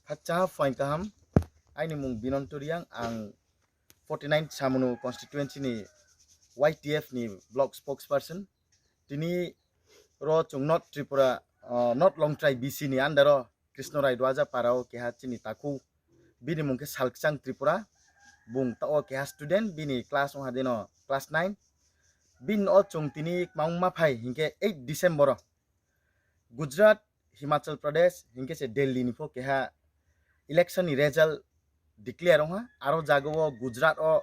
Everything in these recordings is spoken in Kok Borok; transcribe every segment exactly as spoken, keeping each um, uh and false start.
Khakchangha phuaing kaham, aini mung Binonto Riang, ang forty nine Samunu constituency ni Y T F ni block spokesperson. Tini ro chwng North Tripura, ah, North Longtrai B C ni under o Krishna Rai Dwaja para o keha chini takhuk. Bini mung khe Salkchang Tripura. Bung ta o keha student, bini class wngkha deno class nine. Bini o chwng tini kwbangma phai hinkhe eight December o Gujarat, Himachal Pradesh, hinkhe se Delhi ni pho keha election ni result declare wngkha. Aro jaga o Gujarat o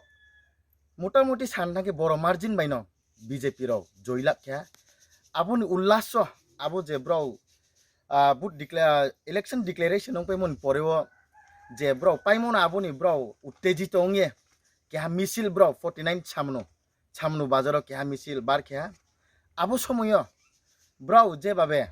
motamuti san thangkhe boro margin bai no B J P rok joilak kha. Aboni ullaso abo je bro, ah, vote declare, election declaration wngpai moni pore o je bro paimano aboni bro uttejito wngye keha misil bro forty nine Samunu, Samunu bazaro keha misil bar keha. Abo somoyo bro jebabe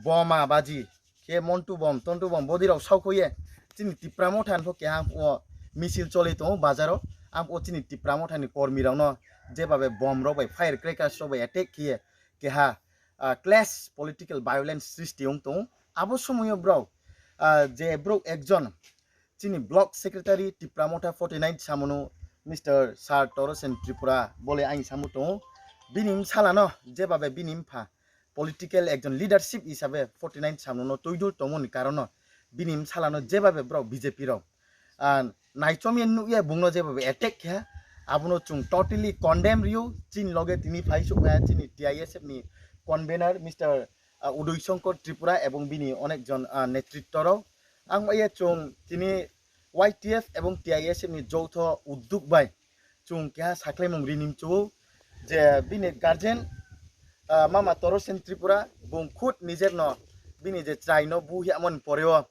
boma baji khe Montu bom, Tontu bom bodi rok saukhoye chini Tipra Motha ni pho keha o misil choli tongo bazaro. Ang o chini Tipra Motha ni kormi rokno jebabe bom rok bai fire crackers rok bai attack khiye keha, ah, clash political violence srishti wng tongo. Abo somoyo bro, ah, je bro ekjon chini block secretary Tipra Motha forty nine Samunu Mister Sir Torosen Tripura bole ang samu tongo. Bini bwsalano jebabe bini mpha political ekjon leadership hisabe forty nine Samunu no tuidul tongmoni karono bini bwsalano jebabe bro B J P rok, ah, naichomye nukye bungno jebabe attack khe abono chwng totally condemn riyo. Chini loge tini phai sukmaya chini T I S F ni convener Mister ah, Udoi Shankar Tripura ebong bini onek jon, ah, netritto rok. Ang bai chwng tini Y T F ebong T I S F ni joutho udduk bai chwng keha sakhlaimung rini mchu je bini guardian, ah, mama Torosen Tripura bung khud nijerno bini je chwraino bu hiamoni poreo,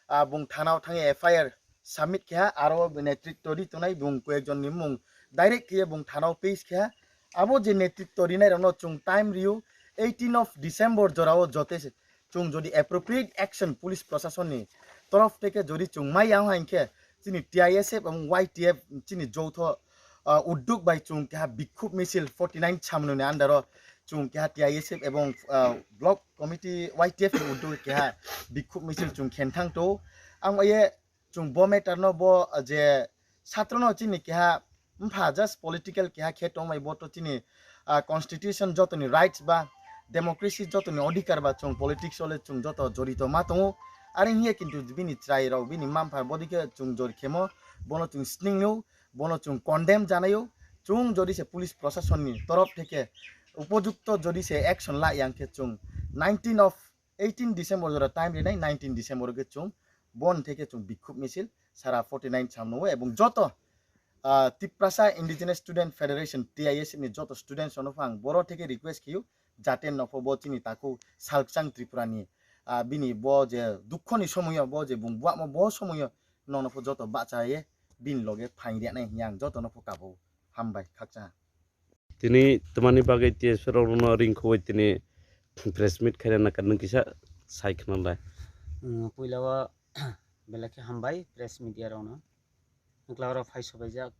ah, bung thanao thangwi F I R submit khe ha, aro netritto ri tongnai bung koyekjonni mung direct khe bung thanao page khe ha. Abo je netritto rinai rokno chwng time riyo eighteen of December jorao jote se chwng jodi appropriate action police proshasonni torof theke jodi chwng mai yang hai khe chini T I S F ebong Y T F chini joutho, ah, udduk bai chwng keha bikhub misil forty nine Samnuni under o chwng keha T I S F ebong, ah, block committee Y T F ni udduk keha bikhub misil chwng khenthang to. Ang ye chwng bo matter no bo, ah, je satro no chini keha mpha just political keha khe tongmai bo to chini, ah, constitution jotoni rights ba democracy jotoni odhikar ba chwng politics ole chwng joto jorito ma tongo. Are hiye kintu bini chwrai rok bini mampha bodi khe chwng jor khemo bono chwng sning nw bono chwng condemn janayo. Chwng jodi se police proshasonni torof theke upojukto jodi se action la yang khe chwng nineteen of eighteen December jora time rinai, nineteen December khe chwng bon theke chwng bikhub misil sara forty nine Samno ebong joto, ah, Tiprasa Indigenous Student Federation T I S F ni joto students no phang boro theke request khiyo jate nokho bo chini takhuk Salkchang Tripura ni, ah, bini bo je dukho ni somoyo bo je bung buamo bo somoyo nono pho joto bachaye bini loge phaing rianai hiya ang joto no pho kabo. Hambai khakcha. Tini twmani bagwi T S F rokno ringkhogwi tini press meet khaina naka nwng kisa sai khna lai. Puila o belai khe hambai press media rokno. Wngkla oro phai sobaijak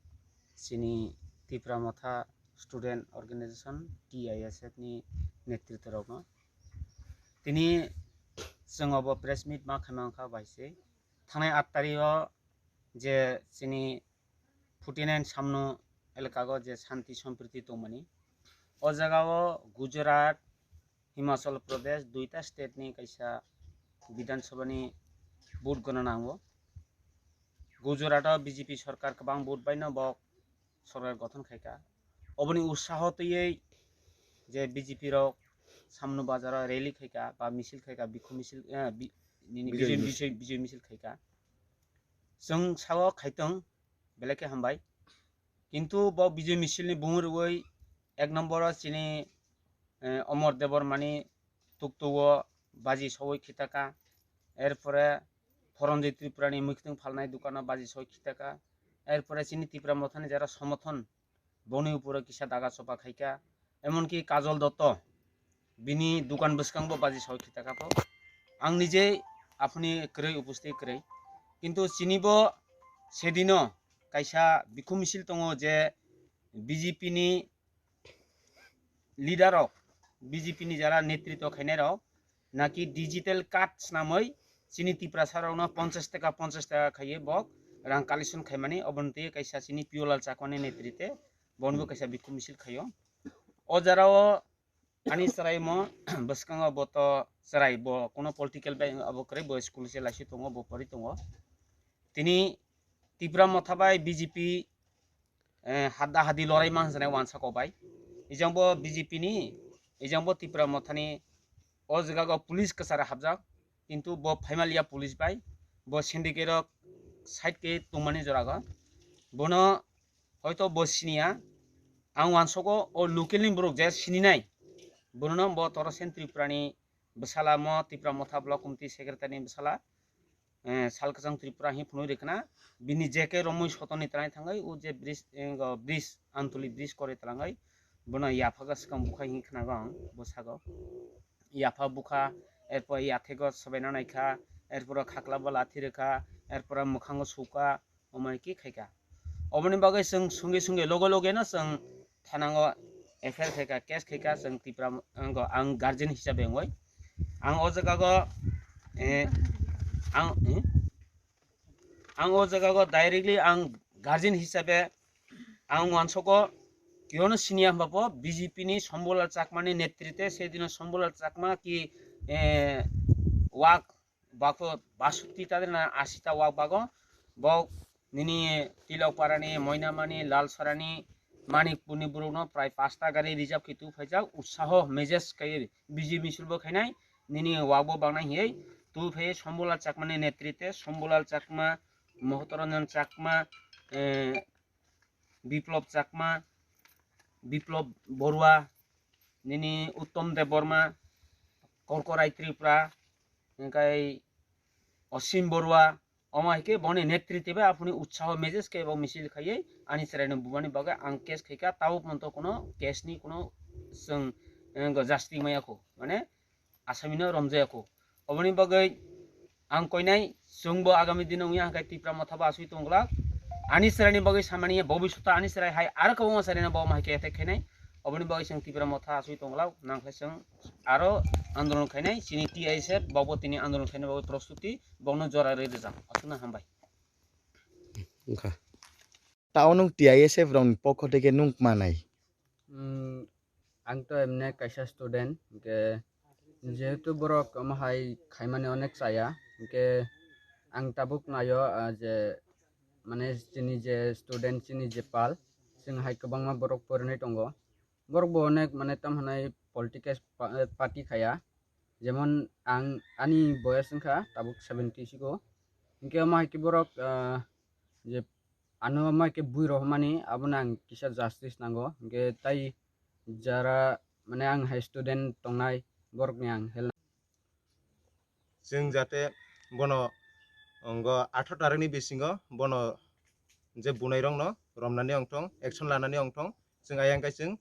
chini Tipra Motha Student Organization, T I S F ni netritto rokno. Tini chwng obo press meet ma khaima wngkha bai se. Thangnai aat tarikh o je chini forty nine Samno elaka o je shanti sompriti tongmani. O jaga o Gujarat, Himachal Pradesh, duita state ni kaisa Bidhan Sabha ni vote gana nango. Gujarat o B J P sorkar kwbang vote bai no bo sorkar gothon khaika. Oboni utsaho twiwi je B J P rok Samno bazar o rally khaika ba misil khaika, bikhu misil, eh, bi-, nini Bijoy bijay, misil. Bijay, bijay misil khaika. Chwng sao khaitwng belai khe hambai. Kintu bo Bijoy misil ni bumung rwui ek nombor o chini, eh, Omor Debbarma ni tuktugo baji sowi khitaka. Erpore Thoronjoi Tripura ni mwkhitwng phalnai dukano baji sowi khitaka. Erpore chini Tipra Motha ni jara somothon boni upore kisa daga chopa khaika. Emonki Kajol Dotto bini dukan bwskango baji soi khita kha pho. Ang nije aphuni kwrwi upusthi kwrwi. Kintu chini bo sedino kaisa bikhu misil tongo je B J P ni leader rok, B J P ni jara netritwo khainai rok naki digital card swnamwi chini Tiprasa rokno ponchash taka, ponchash taka khaiwi bo rang collection khaimani, oboni twi kaisa chini Piyolal Chakmani netrite bonbo kaisa bikhum misil khaio. O jarao ani chwraimo bwskango bo to chwrai, bo kuno political bai abo kwrwi, bo school se laisi tongo, bo pori tongo. Tini Tipra Motha bai B J P, eh, hadda hadi lorai ma hwnjanai wansako bai. Ijangbo B J P ni, ijangbo Tipra Mothani o jagao police kwcharo habjak, kintu bo phaimaliya police bai, bo syndicate rok side khe tongmani jorago. Bono hoito bo siniya, ang wansogo o local ni borok je sininai, bono bo toro sen Tripura ni bwsala mo Tipra Motha Block Committee Secretary ni bwsala, eh, Salkwchang Tripura hi phunui rikna, bini je khe romwi sotoni tanai thangwi, o je bridge, eh, go bridge, Antuli bridge kore twlangwi, bono yaphaga swkang bukha hi khnago ang bwsago. Yapha bukha, erpor yathego sobaina naikha, erpor khaklabo lathi rwkha, erpor mwkhango sukha, omo hai khe khaikha. Oboni bagwi chwng sungwi sungwi loge loge no chwng thanango F I R khaikha, case khaikha, chwng Tipra, ang, ang guardian hisabe wngwi. Ang o jagao, eh, ang, eh, ang o jagao directly ang guardian hisabe ang wansogo kiyono siniya hwnba bo B J P ni Shambhulal Chakma ni netrite sedino Shambhulal Chakma ki, eh, wak bakho basutti ta na asita wak bago, bo nini Tilokparani, Moinamani, Lalsarani, Manikpurni borokno prai pasta gari reserve khe tu phaijak, utsaho message khe B J P misil bo khainai, nini wak bo bangnai hiye tu phai Shambhulal Chakmani netrite, Shambhulal Chakma, Mohotranjan Chakma, eh, Biplop Chakma, Biplop Borua, nini Uttom Debbarma, Korkorai Tripura, hingkai Osim Borua, omo hai khe boni netrite bai aphuni utsaho message khe bo misil khaiwi ani chwraino bumani bagwi ang case khaikha, tabuk monto kuno case ni kuno chwng, eh, go jasti maya kho, mane asamino romjaya kho. Oboni bagwi ang koinai chwngbo agami dino wngya hwnkhe Tipra Motha bo asui tongglak. Ani chwraini bagwi samani bobiswto ani chwrai hai aro kwbangma chwraino bo hai khe attack khainai. Oboni bagwi chwng Tipra Motha asui tongglak, nangkhe chwng aro andolon khainai, chini T I S F bokbo tini andolon khaina bagwi prostuti, bokno jora rwi rijak. Aswkno hambai. Wngkha. Tao nwng T I S F rokni pokho tei khe nwng manai? Mm, ang to emne kaisa student, hingke jehetu borok omo hai khaimani onek chaya, hingke ang tabuk nayo, ah, je mane chini je student, chini je pal, chwng hai kwbangma borok porinai tongo. Borok bo onek mane tam hinai politics pa-, party khaya, jemon ang ani boyes wngkha tabuk seventy siko, hingke omo hai khe borok, ah, je ano omo hai khe bui rohormani abono ang kisa justice nango, hingke tai jara mane ang hai student tongnai borokni ang help. Chwng jate bono, ongo, atharo tarikni bisingo bono je bunairokno romnani ongthong, action lanani ongthong, chwng ayang khe chwng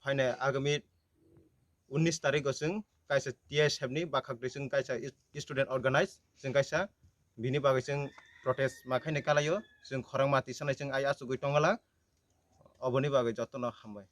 phainai agami unnish tarikgo chwng kaisa T I S F ni bakhaktwi chwng kaisa is-, student organize, chwng kaisa bini bagwi chwng protest ma khainai kalaio, chwng khorang mati sanai chwng ai achugwi tongala, oboni bagwi jotono hambai.